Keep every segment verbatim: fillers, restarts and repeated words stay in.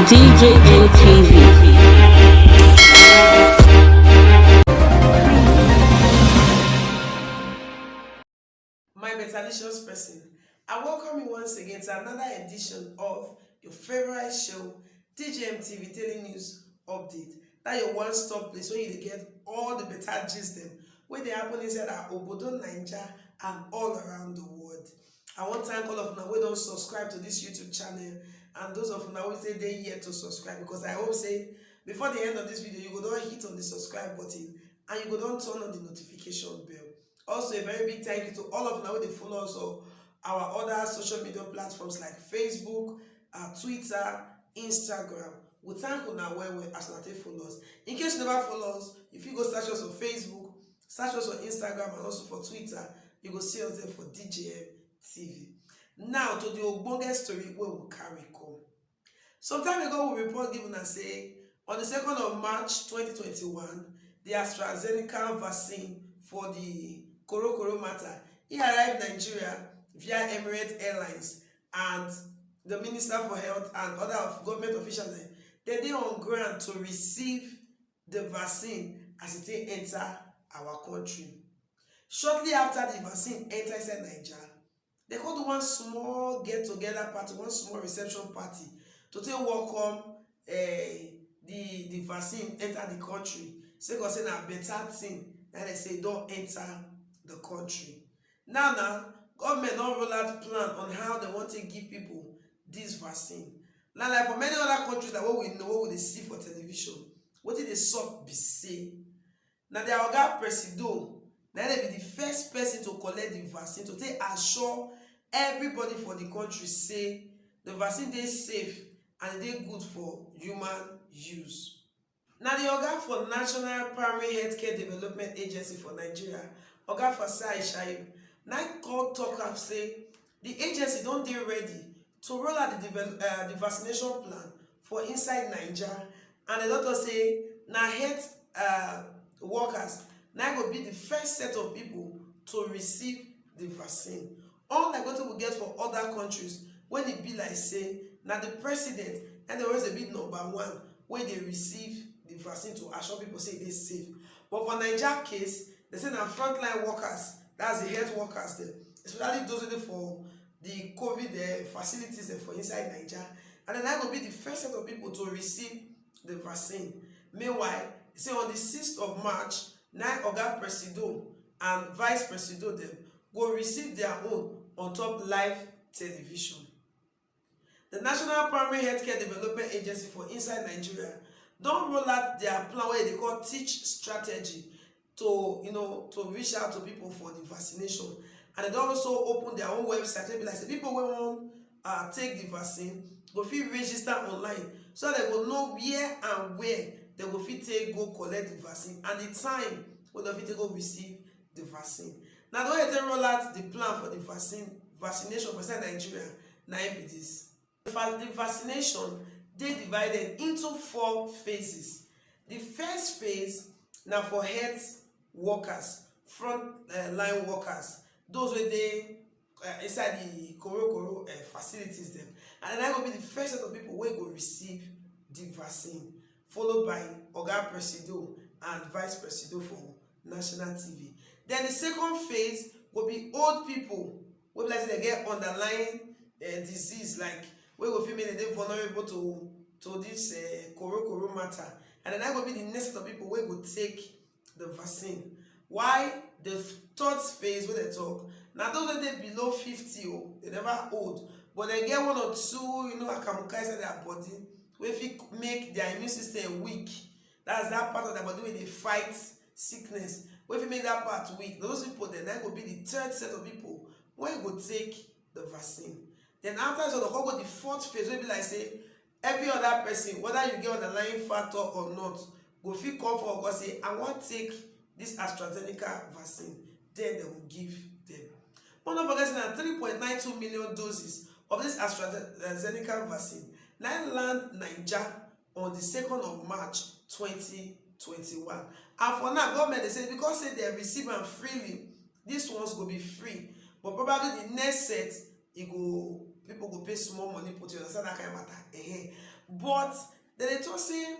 D J N T V. My betalicious person, I welcome you once again to another edition of your favorite show, D J M T V Daily News Update. That your one-stop place where you dey get all the better gist dem wey dey happen inside our obodo Naija and all around the world. I wan thank all of una wey don subscribe to this YouTube channel, and those of una wey say dey yet to subscribe, because I hope say before the end of this video you go don hit on the subscribe button and you go don turn on the notification bell. Also, a very big thank you to all of una wey dey follow us on our other social media platforms like Facebook, uh, Twitter, Instagram. We thank una well well as una take follow us. In case you never follow us, you fit go search us on Facebook, search us on Instagram, and also for Twitter. You go see us there for D J M T V. Now to the ogbonge story wey we carry come. Some time ago, we report give una say on the second of March twenty twenty-one, the AstraZeneca vaccine for the korokoro matter, e arrive Nigeria via Emirates Airlines, and the Minister for Health and other of government officials dem, dem dey on ground to receive the vaccine as e take enter our country. Shortly after the vaccine enter inside Naija, dem come do one small get together party, one small reception party to take welcome eh, the the vaccine enter the country, sake of say na better thing na dem say e don enter the country. Now na government don roll out plan on how dem wan take give people this vaccine. Na like for many other countries like what we know, what we dey see for television, wetin dey sup be say na their oga Presido na dey be the first person to collect the vaccine to take assure everybody for the country say the vaccine dey safe and e dey good for human use. Na the oga for National Primary Healthcare Development Agency for Nigeria, Oga Fatai Shaibu, na im come talk am say the agency don dey ready to roll out the, devel- uh, the vaccination plan for inside Naija, and the doctor say na health uh, workers na go be the first set of people to receive the vaccine. Unlike wetin we get for other countries, when e be like say na the president and dem always dey be number one wey dey receive the vaccine to assure people say e dey safe. But for Naija case, dem say na frontline workers, that's the health workers dem, especially those wey dey for the COVID uh, facilities dem for inside Naija, and then I go be the first set of people to receive the vaccine. Meanwhile, say on the sixth of March, na Oga Presido and Vice Presido dem go receive their own on top live television. The National Primary Healthcare Development Agency for inside Nigeria don roll out their plan wey dey call Teach Strategy to you know to reach out to people for the vaccination, and they don also open their own website wey be like say people wey wan uh, take the vaccine go fit register online, so they go know where and where they go fit take go collect the vaccine and the time wey they fit take go receive the vaccine. Now the way they roll out the plan for the vaccine vaccination for inside Nigeria, na im be this. The vaccination dey divided into four phases. The first phase na for health workers, front uh, line workers, those wey dey uh, inside the korokoro uh, facilities dem, and na go be the first set of people wey go receive the vaccine, followed by Oga Presido and Vice Presido for national T V. Then the second phase go be old people wey be like say dem get underlying uh, disease, like wey go fit make dem dey vulnerable to to this uh, korokoro matter, and then na go be the next set of people wey go take the vaccine. Why the third phase wey dem talk na those wey dey below fifty o, dem never old, but dem get one or two you know akamuka inside their body wey fit make their immune system weak. That's that part of their body wey dey fight sickness, wey fit make that part weak. Those people dem na go be the third set of people wey go take the vaccine. Then after this one, dem come go the fourth phase wey be like say every other person, whether you get underlying factor or not, go fit come forward come say I wan take this AstraZeneca vaccine. Then dem go give dem. But no forget say na three point nine two million doses of this AstraZeneca vaccine na im land Naija on the second of March twenty twenty-one, and for now government dey say because say dem receive am freely, these ones go be free, but probably the next set e go, people go pay small money put, you understand that kind of matter. Ehen. But dem dey talk say,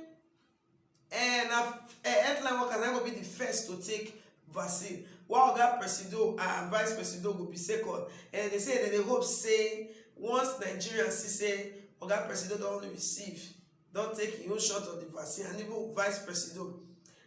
eh, na eh, healthline workers na go be the first to take vaccine, while Oga Presido and Vice Presido go be second. And they say that they hope say once Nigerians see say Oga Presido don receive, don take him own shot of the vaccine, and even Vice Presido,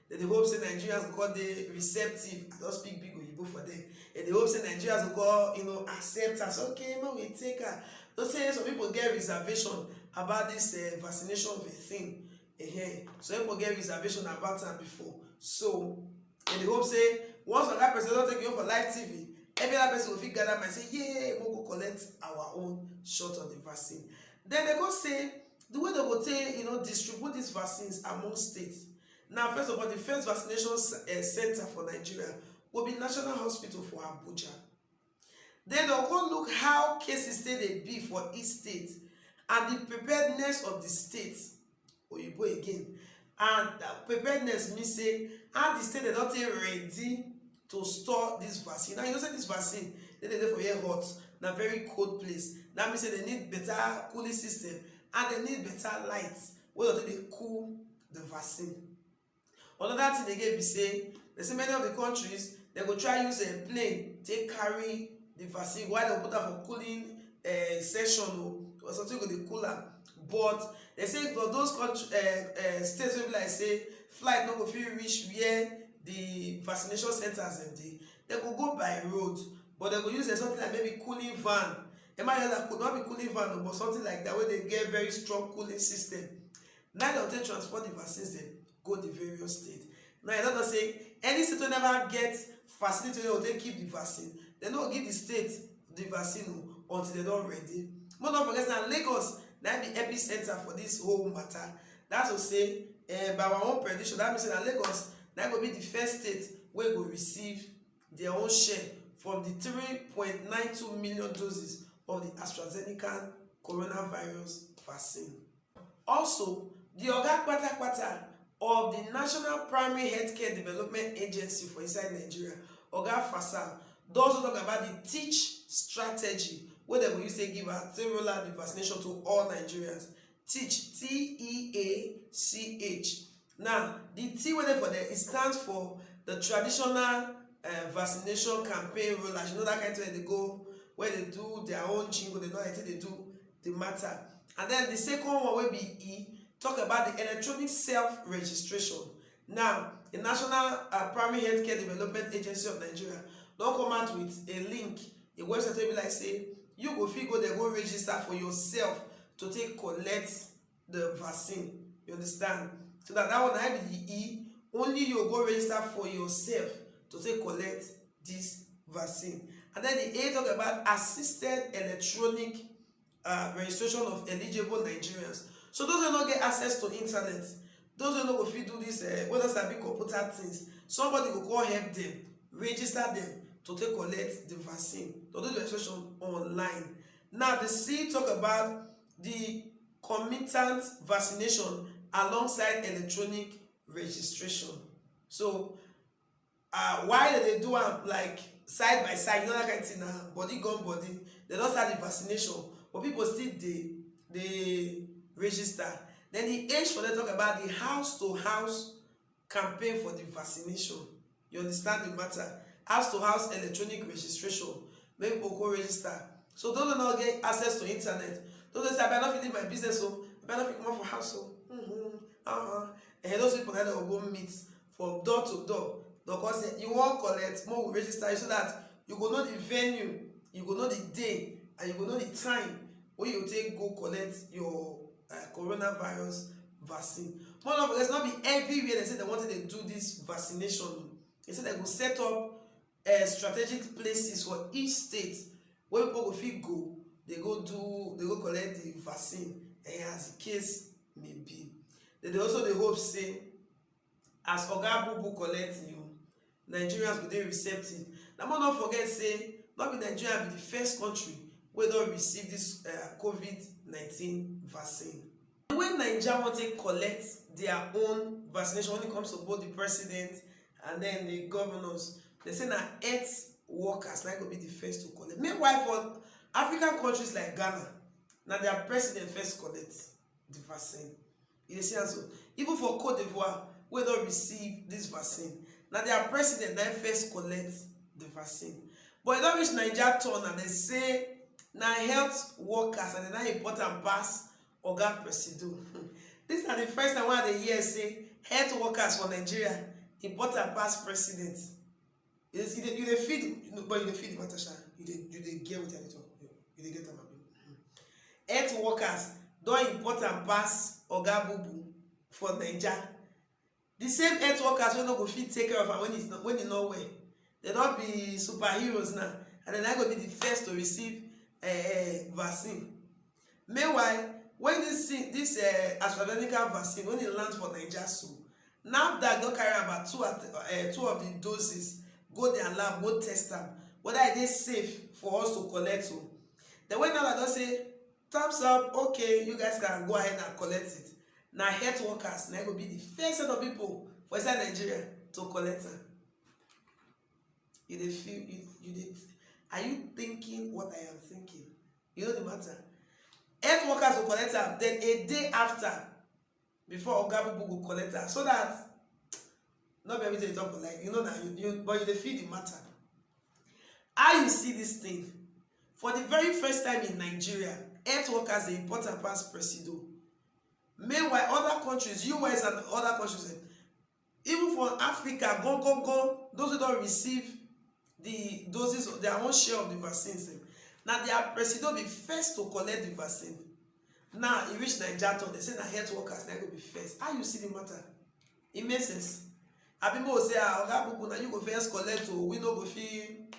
dem dey hope say Nigerians go come dey receptive. I don speak big oyibo for them. And they hope say Nigerians go come, you know, accept as, okay, make we take am. Though say some people get reservation about this uh, vaccination of a thing. Ehen. Some people get reservation about am before. So dem dey hope say once Oga Presido don take you for live T V, every other person go fit gather mind say, yeah, we go collect our own shot of the vaccine. Then dem go say the way dem go take, you know, distribute these vaccines among states. Now, first of all, the first vaccination uh, center for Nigeria will be National Hospital for Abuja. Then dem go look how cases take dey be for each state and the preparedness of the state. Oyibo again. And uh, preparedness mean say how the state dem don take ready to store this vaccine. Now, you know say this vaccine, dem dey dey for here hot, na very cold place. That means say dem need better cooling system and dem need better light wey go take dey cool the vaccine. Another thing again be say, dem say many of the countries, dem go try use a plane take carry the vaccine, while dem put am for cooling uh, section o, or something go dey cool am. But dem say for those country, uh, uh, states wey be like say flight no go fit reach where the vaccination centers dem dey, dem go go by road, but dem go use uh, something like maybe cooling van. Dem might use that cool, not be cooling van o, but something like that wey dey get very strong cooling system. Na dem take transport the vaccines dem go the various states. Now, e don talk say any state wey never get facility wey go take keep the vaccine, dem no go give the state the vaccine o until dem don ready. Make we no forget say na Lagos na im be epicenter for this whole matter. That's to say, eh, by our own prediction, that means say na Lagos na im go be the first state wey go receive their own share from the three point nine two million doses of the AstraZeneca coronavirus vaccine. Also, the oga kpatakpata of the National Primary Healthcare Development Agency for inside Nigeria, Oga Fasal, don also talk about the teach strategy wey dem go use take give out, take roll out the vaccination to all Nigerians. Teach, T E A C H. Now, the T wey dey for there, it stands for the traditional uh, vaccination campaign rollers. You know that kind of thing wey dey go, where they do their own jingle, they know how they do the matter. And then the second one wey be E, talk about the electronic self-registration. Now, the National uh, Primary Healthcare Development Agency of Nigeria don come out with a link, a website wey be like say you go fit go there, go register for yourself to take collect the vaccine. You understand? So that, that one na be the E. Only you go register for yourself to take collect this vaccine. And then the A talk about assisted electronic uh, registration of eligible Nigerians. So those wey no get access to internet, those wey no go fit do this, uh, wey no sabi computer things, somebody go come help them, register them to take collect the vaccine, to do the registration online. Now, the C talk about the commutant vaccination alongside electronic registration. So, uh, why dem dey do am like side by side, you know that kind of thing na body gun body. Dem don start the vaccination, but people still dey dey register. Then the H for dem talk about the house to house campaign for the vaccination. You understand the matter? House to house electronic registration. Make people go register. So those wey no get access to internet, those wey say, "Abeg, I no fit leave my business o, abeg, I no fit comot for house o." Mm-hmm. Uh-huh. And those people na dem go go meet from door to door. Because you wan collect, make we register you so that you go know the venue, you go know the day, and you go know the time wey you take go collect your uh, coronavirus vaccine. Make we no forget, no be everywhere dem say dem wan take dey do this vaccination. Dem say dem go set up uh, strategic places for each state wey people go fit go, dey go do, dey go collect the vaccine, eh, as the case may be. Dem dey also dey hope say as Oga Bubu collect you, Nigerians go dey receptive. Na make we no forget say no be Nigeria be the first country wey don receive this uh, COVID nineteen vaccine. The way Naija wan take collect their own vaccination when it comes to both the president and then the governors, dem say na health workers na go be the first to collect. Meanwhile, for African countries like Ghana, na their president first collect the vaccine. You dey see am so? Even for Cote d'Ivoire, wey don receive this vaccine, na their president na im first collect the vaccine. But e don reach Naija turn, and dem say na health workers and dem na important pass Oga Presido. This na the first time wey I dey hear say health workers for Nigeria important pass president. You dey, you dey, you dey feel the, no, but you dey feel the matter, sha. You dey, you dey get wetin I dey talk. You dey get am, abi? Health workers don important pass Oga Bubu for Naija. The same health workers wey no go fit take care of am when he's not, when he not well, they don be superheroes now, and then I go be the first to receive uh, vaccine. Meanwhile, when this thing, this uh, AstraZeneca vaccine, when it lands for Naija so, NAFDAC don carry about two at, uh, two of the doses go their lab, go test am whether e dey safe for us to collect o. Then when NAFDAC don say thumbs up, okay, you guys can go ahead and collect it, na health workers na go be the first set of people for inside Nigeria to collect am. You dey feel, you, you dey, are you thinking what I am thinking? You know the matter. Health workers go collect am, then a day after, before Oga Bubu go collect am. So that, not be everything you talk for, like, you know, now you, you, but you dey feel the matter. How you see this thing? For the very first time in Nigeria, health workers dey important pass Presido. Meanwhile, other countries, U S and other countries, eh, even for Africa, go, go, go, those who don receive the doses of their own share of the vaccines, eh, na their Presido be first to collect the vaccine. Now e reach Naija turn, they say na health workers na go be first. How you see the matter? It makes sense. Abi mo say, ah, Oga Bubu, na you go first collect o, we no go fit,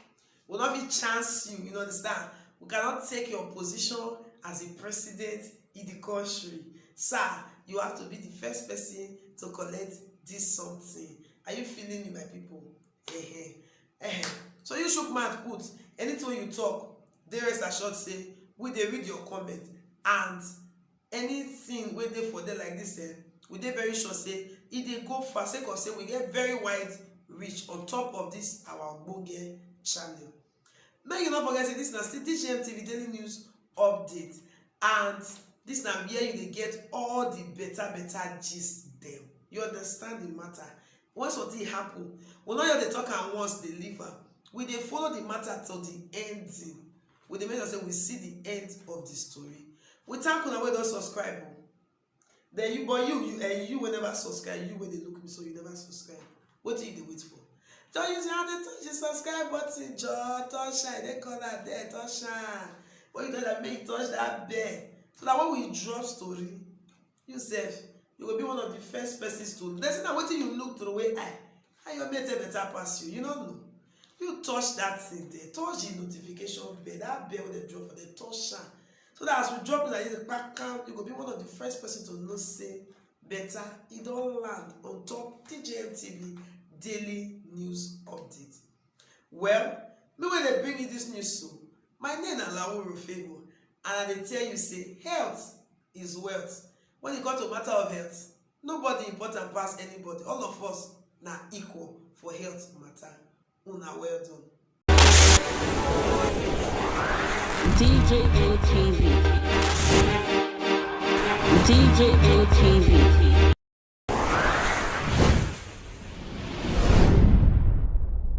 we no fit chance you, you understand? We cannot take your position as a president in the country. Sir, you have to be the first person to collect this something. Are you feeling me, my people? Eh, eh, eh. So you shook mouth put, anything you talk, dey rest assured say we dey read your comment, and anything wey dey for there like this, eh, we dey very sure say e dey go far, sake of say we get very wide reach on top of this our ogbonge channel. Make you no forget say this na still D J M T V daily news update, and this na where you dey get all the better better gist dem. You understand the matter? When something happen, we no just dey talk am once, dey leave am. We dey follow the matter till the ending. We dey make sure say we see the end of the story. We thank una wey don subscribe o. Then you, but you, you, and you wey never subscribe, you wey dey look me so you never subscribe. Wetin you dey wait for? Just use your hand dey touch the subscribe button, just touch am, e dey corner there, touch am. When you touch am, make you touch that bell. So that when we drop story, you sef, you go be one of the first persons to know. Dem say na wetin you look through wey eye, how your mate take better pass you, you no know. You touch that thing there, touch the notification bell, that bell wey dem drop for there, touch am. So that as we drop it like this, kpakam, you go be one of the first person to know say better e don land on top D J M T V daily news update. Well, me wey dey bring you this news so, my name na Laworo Favour, and I dey tell you say health is wealth. When e come to matter of health, nobody important pass anybody. All of us na equal for health matter. Una well done. D J M T V. D J M T V.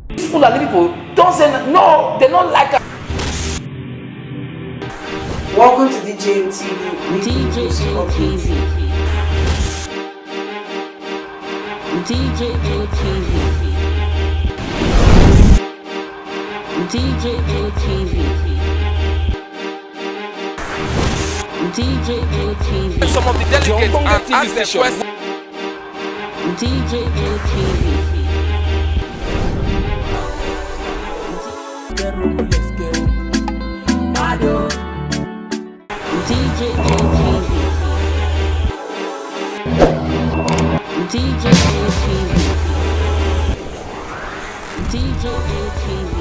These Fulani people don't say no, they don't like am. Welcome to D J M T V. D J M T V. D J M T V. D J M T V. D J M T V. Some of the delegates and ask the question. D J M T V. D J M T V. D J M T V. D J M T V.